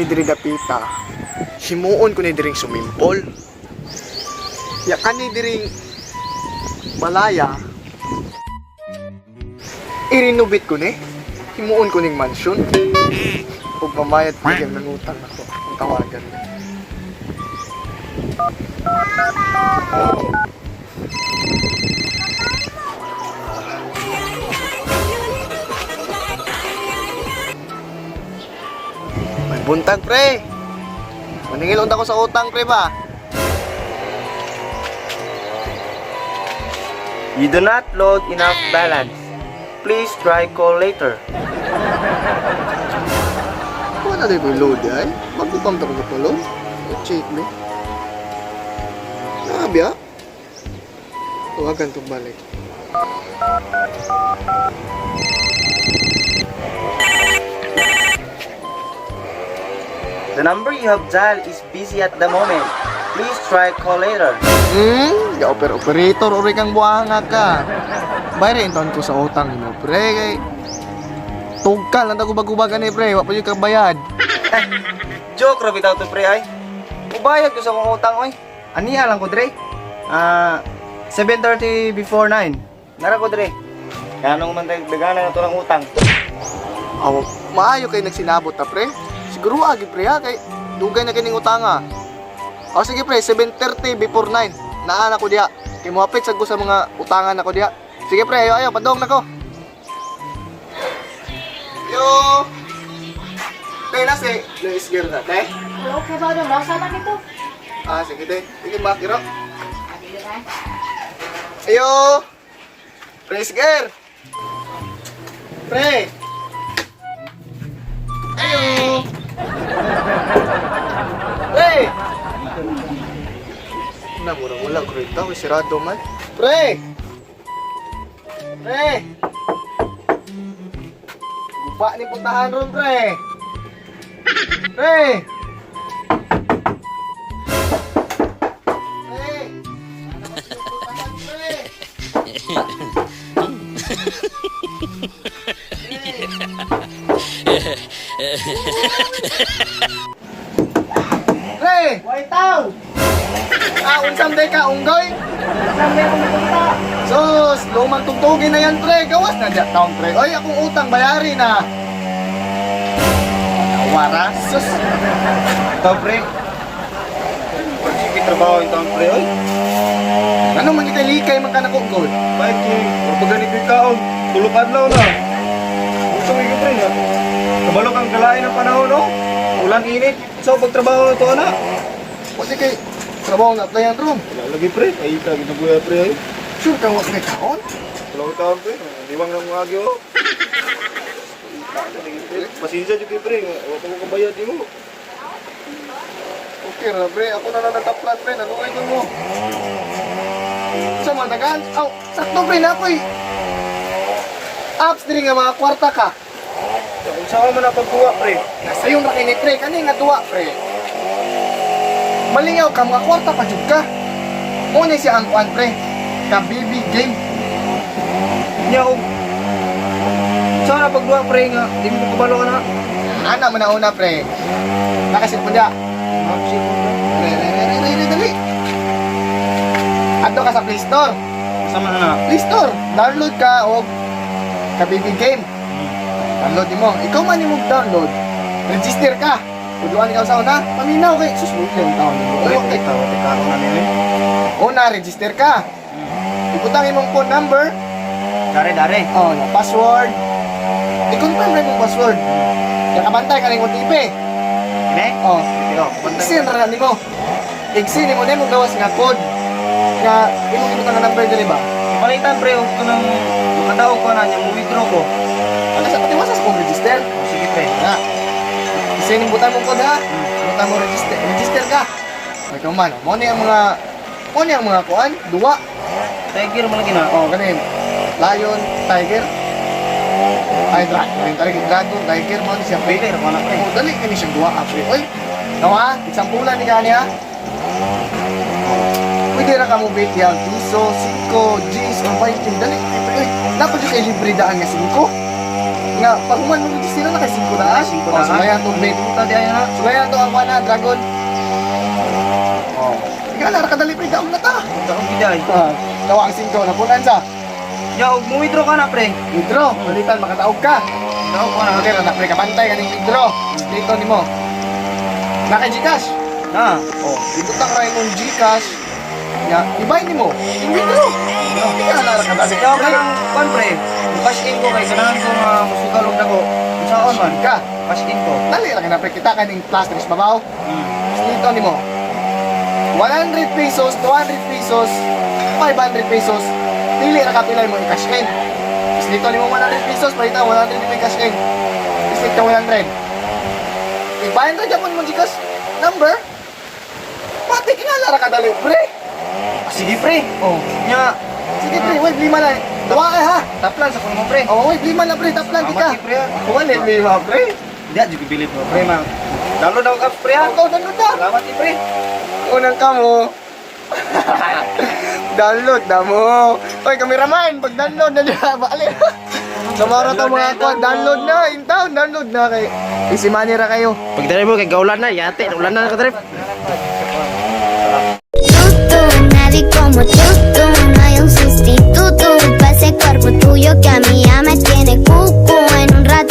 Kani diri dapita. Himuon ko ni diring sumimpol. Ya kani diring balaya. I-renovate ko ni. Himuon ko ning mansion. Ug mamayad ko yung nangutang ako. Ang tawagan ni. May buntag, pre. Maningil unta ko sa utang, pre ba? You do not load enough balance. Please try call later. Kuha na rin ko yung load ay. Bago pa ko na load. Check me. Nabi ah. Tawagan itong balik. The number you have dialed is busy at the moment. Please try call later. Ga-operator ori kang buhanga ka. Bayre inton ko sa utang mo, pre. Kay tugkal lang tagubag-ubagan ni pre, wa pa jud ka bayad. Joke ra bitaw to, pre, ay. Ubayad ko sa akong utang, oy. Aniya lang ko dre. Ah, 7:30 before 9. Nara ko dre. Kanong man dagdagan na to ng utang. Aw, maayo kay nagsinabot ta, pre. Siguro agi pre ha kay dugay na kining utanga. O sige pre, 7:30 before 9. Naa na ko diha. Kay moapit sad ko sa mga utangan nako diha. Sige pre, ayo ayo padong nako. Yo. Te na si Luis Guerra, te. Okay ba doon? Nasa lang ito. Ah, sige te. Sige makiro. Adi na. Ayo. Pre Ger. Pre. Ayo. Pre. Na mura wala ko rito, kay sirado man. Pre. Pre. Guba ni puntahan ron, pre. Pre. Pre. Ano ba yung puntahan, pre? Pre! Way taw! Ah, unsam day ka, unggoy? Saan may akong napunta? Sus, lumang tugtugin na yan, pre. Gawas na diya taon, pre. Oy, akong utang, bayari na. Wara, sus. Ikaw, pre. Sige, trabaho yung taon, pre, oy. Ano man kita likay man ka na ko, unggoy? Bakit kay kapag ganito yung kaon, tulog adlaw na. Gusto ko yung pre, ha? Kabalo kang galain ng panahon, no? Ulan init. So, pagtrabaho na to, ana. Kasi kay, trabaho na applyan room. Wala lagi, pre. Ay, kagi na buya, pre, ay. Sure kang wak na kaon? Tulog taon, pre. Liwang ng mga agyo. Pasensya dyan, pre. Wala ko kabayad, di mo. Okay ra, pre. Ako na lang nagtaplan, pre. Nanuhay ko mo. Sa mga dagan? Aw, sakto, pre, na ako'y. Apps diri nga mga kwarta ka. Kung saan man napagkuha, pre. Nasa yung rakini, pre. Kani nga duwa, pre. Malingaw ka, mga kwarta pa jud ka. Una siya ang kuan, pre. Kabibi game. Nya, og... Saan napagduha, pre, nga? Di mo kabalo ka na. Ana man na una, pre. Nakasit mo niya. Re, re, re, re, re, re, dali. Adto ka sa Play Store. Sama na na. Play Store. Download ka og Kabibi game. Download mo. Ikaw man imong download. Register ka. Tudluan ikaw sa una. Paminaw kay sus mo yung taon. Pre, Okay. ikaw, ikaw na nila. Una, register ka. Ibutang imong phone number. Dare, dare. Oh, na password. I-confirm rin mong password. Nakabantay ka rin OTP. Kine? Oh, Sige, oh. i-send ra nimo. I-send nimo nimo gawas nga code nga imong ibutang nga number dili ba? Palitan pre, og kanang makadaog ko na niya, mo-withdraw ko. Ano sa pati sa kong register? Sige pre. Na. I-send imong butang mong code ha. Butang mo register, register ka. May man, mo ni ang mga mo ni ang mga kuan, duwa. Tiger mo lagi na. Oh, kani Lion, Tiger. Ay, dragon, tiger, dragon, tiger mo ni siya pre. Pili ra ko na pre. Oh, dali kani siyang duwa ka pre. Oy, nawa, example ni kani ha. Pwede ra ka mo bet yang piso, 5, Gs, o 20. Dali, pre. Oy, dapat yung kay libre daan nga 5. Nga, pag human mo sila na kay 5 na. 5 Oh, na. sulayan to, babe. Puta di ay na. Sulayan to ang wana, dragon. Oh. Ikaw na, kadali pre, daog na ta. Daog gid ay. Ah, tawa ang 5, napunan sa. Nya og mo withdraw ka na, pre. Withdraw, palitan, makataog ka. Daog ka na. Okay, na pre, kabantay kaning withdraw. Dito nimo. Naka GCash. Na. Oh, dito tang ra imong GCash. Nya, ibay nimo. I-withdraw. Hindi ka na kadali. Nya ka lang kwan, pre. Cash in ko kay ganahan ko nga musugal og dako. Unsaon man? Ka. Cash in ko. Dali ra ka na pre, kita kaning plus diri sa babaw. Dito nimo. 100 pesos, 200 pesos, 500 pesos. Pili ra ka pila mo i-cash in. Tapos dito nimo 100 pesos, palitan 100 nimo i-cash in. Isip ka 100. I-500 japon mo GCash number. Pati kinala ra ka dali, pre. Ah, sige, pre. Oh. Nya Sige pre, wait, lima na. Tawa ka ha. taplan sa kuno mo, pre. Oh, wait, lima na pre, taplan di ka. Salamat, pre, ah. Wala lima pre. Di jud bilib mo, pre, ma. Download ako apps, pre, ha. Ikaw download na. Salamat, pre. Unang ka mo. Download na mo. Oy, cameraman, pag download na niya, bali. Samara to mga ko, download na, in town, download na kay easy money ra kayo. Pag dere mo kay gaulan na, yate, ulan na ka dere. Tú, nadie como tú, tú, no hay un sustituto para ese cuerpo tuyo que a mí